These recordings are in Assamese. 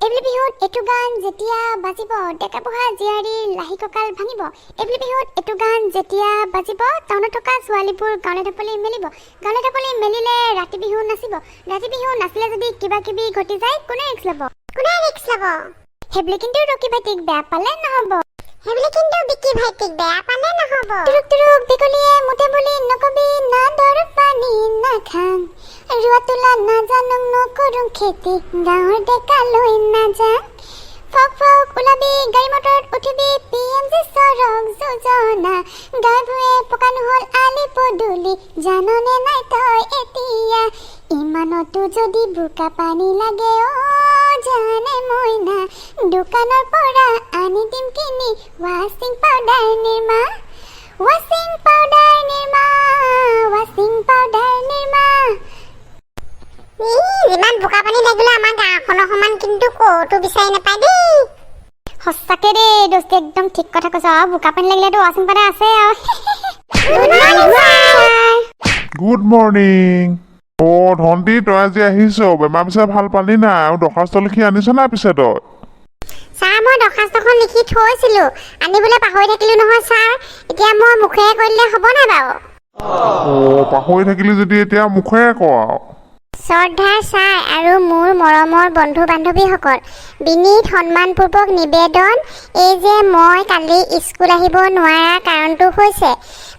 এইবেলি বিহুত এইটো গান যেতিয়া বাজিব, ডেকা বুঢ়া জীয়াৰীৰ লাহি কঁকাল ভাঙিব। এইবেলি বিহুত এইটো গান যেতিয়া বাজিব, টাউনত থকা ছোৱালীবোৰ গাঁৱলৈ ঢাপলি মেলিব। গাঁৱলৈ ঢাপলি মেলিলে ৰাতি বিহু নাচিব। ৰাতি বিহু নাচিলে যদি কিবা কিবি ঘটি যায়, কোনে ৰিস্ক ল'ব? কোনে ৰিস্ক ল'ব? সেইবুলি কিন্তু ৰকি ভাইটিক বেয়া পালে নহ'ব। সেইবুলি কিন্তু বিকি ভাইটিক বেয়া পালে নহ'ব। তুৰুক তুৰুক ভেকুলীয়ে মুতে বুলি নকবি, নাদৰ পানী নাখাং। ৰোৱা তোলা নাজানো, নকৰো খেতি, গাঁৱৰ ডেকা লৈ নাযাং। ফক ফক ওলাবি, গাড়ী মটৰত উঠিবি, পিএম জি চৰক যোজনা। গাঁৱে ভূঞে পকা নহ'ল আলি পদূলি, জাননে নাই তই এতিয়া? ইমানতো যদি বোকা পানী লাগে, অ' জানে মইনা, দোকানৰ পৰা আনি দিম কিনি ৱাশ্বিং পাউডাৰ নিৰ্মা, ৱাশ্বিং পাউডাৰ নিৰ্মা, ৱাশ্বিং পাউডাৰ নিৰ্মা। ই যিমান বোকা পানী লাগিলে আমাৰ গাঁওখনৰ সমান কিন্তু ক'তো বিচাৰি নাপায় দেই। সঁচাকে দেই দোস্ত, একদম ঠিক কথা কৈছ। আৰু বোকা পানী লাগিলেতো ৱাশ্বিং পাউডাৰ আছে আৰু। Good morning, sir. Good morning. অ' ধনটি, তই আজি আহিছ। বেমাৰ পিছে ভাল পালি নাই? আৰু দৰ্খাস্ত লিখি আনিছ নাই পিছে তই? ছাৰ, মই দৰ্খাস্তখন লিখি থৈছিলো, আনিবলৈ পাহৰি থাকিলো নহয় ছাৰ। এতিয়া মই মুখেৰে কৈ দিলে হ'ব নাই বাৰু? অ', পাহৰি থাকিলি যদি এতিয়া মুখেৰে ক আৰু। শ্ৰদ্ধাৰ ছাৰ আৰু মোৰ মৰমৰ বন্ধু বান্ধৱীসকল, বিনীত সন্মানপূৰ্বক নিবেদন এই যে মই কালি স্কুল আহিব নোৱাৰাৰ কাৰণটো হৈছে,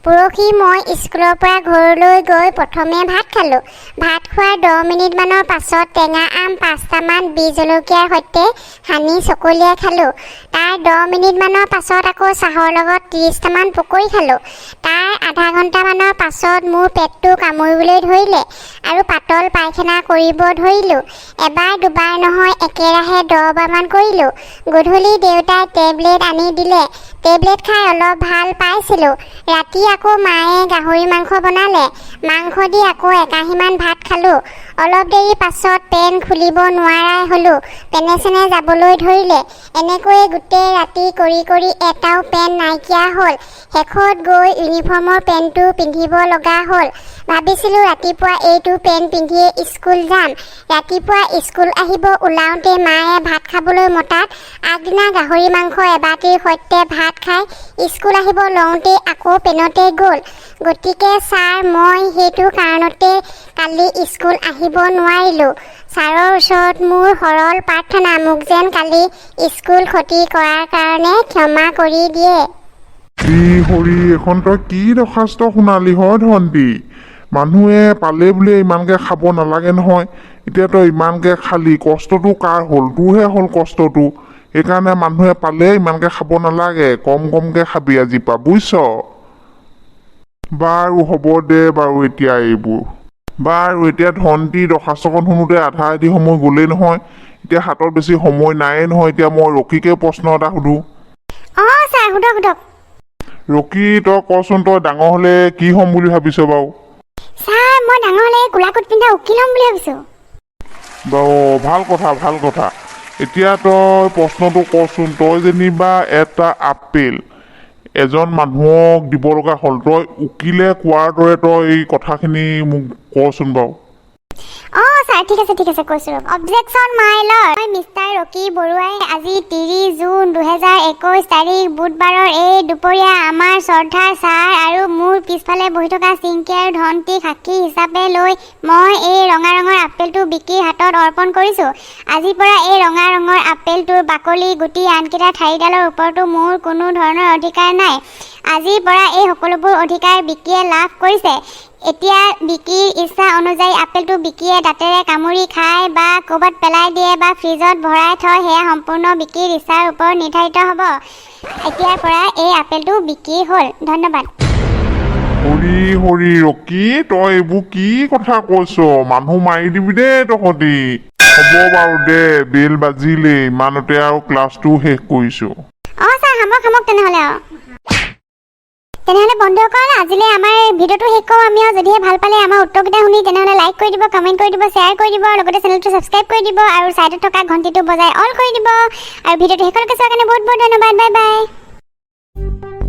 পৰহি মই স্কুলৰ পৰা ঘৰলৈ গৈ প্ৰথমে ভাত খালোঁ। ভাত খোৱাৰ 10 মিনিটমানৰ পাছত টেঙা আম পাঁচটামান বিহ জলকীয়াৰ সৈতে সানি চকলিয়াই খালোঁ। তাৰ 10 মিনিটমানৰ পাছত আকৌ চাহৰ লগত 30টামান পকৰি খালোঁ। তাৰ আধা ঘণ্টামানৰ পাছত মোৰ পেটটো কামুৰিবলৈ ধৰিলে আৰু পাতল পায়খানা কৰিব ধৰিলোঁ। এবাৰ দুবাৰ নহয়, একেৰাহে 10বাৰমান কৰিলোঁ। গধূলি দেউতাই টেবলেট আনি দিলে। টেবলেট খাই অলপ ভাল পাইছিলোঁ। ৰাতি আকৌ মায়ে গাহৰি মাংস বনালে। মাংস দি আকৌ একাহীমান ভাত খালোঁ। অলপ দেৰি পাছত পেণ্ট খুলিব নোৱাৰাই হ'লোঁ। পেনে চেনে যাবলৈ ধৰিলে। এনেকৈয়ে গোটেই ৰাতি কৰি কৰি এটাও পেণ্ট নাইকিয়া হ'ল। শেষত গৈ ইউনিফৰ্মৰ পেণ্টটো পিন্ধিব লগা হ'ল। ভাবিছিলোঁ ৰাতিপুৱা এইটো পেণ্ট পিন্ধিয়ে স্কুল যাম। ৰাতিপুৱা স্কুল আহিব ওলাওঁতে মায়ে ভাত খাবলৈ মতাত আগদিনা গাহৰি মাংস এবাটিৰ সৈতে ভাত খাই স্কুল আহিব লওঁতেই আকৌ পেনতে গ'ল। গতিকে ছাৰ, মই সেইটো কাৰণতে কালি স্কুল আহিব নোৱাৰিলোঁ। ছাৰৰ ওচৰত মোৰ সৰল প্ৰাৰ্থনা, মোক যেন কালি স্কুল ক্ষতি কৰাৰ কাৰণে ক্ষমা কৰি দিয়ে। ই হৰি, এখন তই কি দৰ্খাস্ত শুনালি হয় ধনটি? মানুহে পালে বুলিয়ে ইমানকে খাব নালাগে নহয়। এতিয়া তই ইমানকে খালি, কষ্টটো কাৰ হ'ল? তোৰহে হ'ল কষ্টটো। সেইকাৰণে মানুহে পালে ইমানকে খাব নালাগে, কম কমকে খাবি আজিৰ পৰা, বুজিছ? বাৰু হ'ব দে বাৰু এতিয়া এইবোৰ। বাৰু এতিয়া ধনটি দৰ্খাস্তখন শুনোতে আধা আধি সময় গ'লেই নহয়। এতিয়া হাতত বেছি সময় নায়েই নহয়। এতিয়া মই ৰকীকে প্ৰশ্ন এটা সুধোঁ। অঁ ছাৰ, সোধক সোধক। ৰকী, তই কচোন, তই ডাঙৰ হ'লে কি হ'ম বুলি ভাবিছ বাৰু? ছাৰ, মই ডাঙৰ হ'লে কোলা কোট পিন্ধা উকিল হ'ম বুলি ভাবিছোঁ। বাৰু, ভাল কথা, ভাল কথা। এতিয়া তই প্ৰশ্নটো কচোন, তই যেনিবা এটা আপেল এজন মানুহক দিব লগা হ'ল, তই উকিলে কোৱাৰ দৰে তই এই কথাখিনি মোক কচোন বাৰু। অঁ ছাৰ, ঠিক আছে, ঠিক আছে, কৈছোঁ ৰ'ব। Objection my lord. মই মিষ্টাৰ ৰকি বৰুৱাই আজি 30 জুন 2021 তাৰিখ বুধবাৰৰ এই দুপৰীয়া আমাৰ শ্ৰদ্ধাৰ ছাৰ আৰু মোৰ পিছফালে বহি থকা চিংকি আৰু ধনটিক সাক্ষী হিচাপে লৈ মই এই ৰঙা ৰঙৰ আপেলটো বিকিৰ হাতত অৰ্পণ কৰিছোঁ। আজিৰ পৰা এই ৰঙা ৰঙৰ আপেলটোৰ বাকলি, গুটি, আনকি তাৰ ঠাৰিডালৰ ওপৰতো মোৰ কোনো ধৰণৰ অধিকাৰ নাই। আজিৰ পৰা এই সকলোবোৰ অধিকাৰ বিকিয়ে লাভ কৰিছে। এতিয়া বিকিৰ ইচ্ছা অনুযায়ী আপেলটো বিকিয়ে দাঁতেৰে কামুৰি খায় বা ক'ৰবাত পেলাই দিয়ে বা ফ্ৰিজত ভৰাই থয়, সেয়া সম্পূৰ্ণ বিকিৰ ইচ্ছাৰ ওপৰত নিৰ্ধাৰিত হ'ব। এতিয়াৰ পৰা এই আপেলটো বিকিৰ হ'ল। ধন্যবাদ। হৰি হৰি, ৰকি, তই এইবোৰ কি কথা কৈছ? মানুহ মাৰি দিবি দেই তহঁতি। হ'ব বাৰু দে, বেল বাজিলেই, ইমানতে আৰু ক্লাছটোও শেষ কৰিছোঁ। অঁ ছাৰ, সামক সামক তেনেহ'লে আৰু। তেনেহ'লে বন্ধুসকল, আজিলৈ আমাৰ ভিডিঅ'টো শেষ কৰোঁ আমি। আৰু যদিহে ভাল পালে আমাৰ উত্তৰকেইটা শুনি, তেনেহ'লে লাইক কৰি দিব, কমেণ্ট কৰি দিব, শ্বেয়াৰ কৰি দিব আৰু লগতে চেনেলটো ছাবস্ক্ৰাইব কৰি দিব আৰু ছাইডত থকা ঘণ্টিটো বজাই অল কৰি দিব। আৰু ভিডিঅ'টো শেষলৈকে চোৱাৰ কাৰণে বহুত বহুত ধন্যবাদ। Bye bye.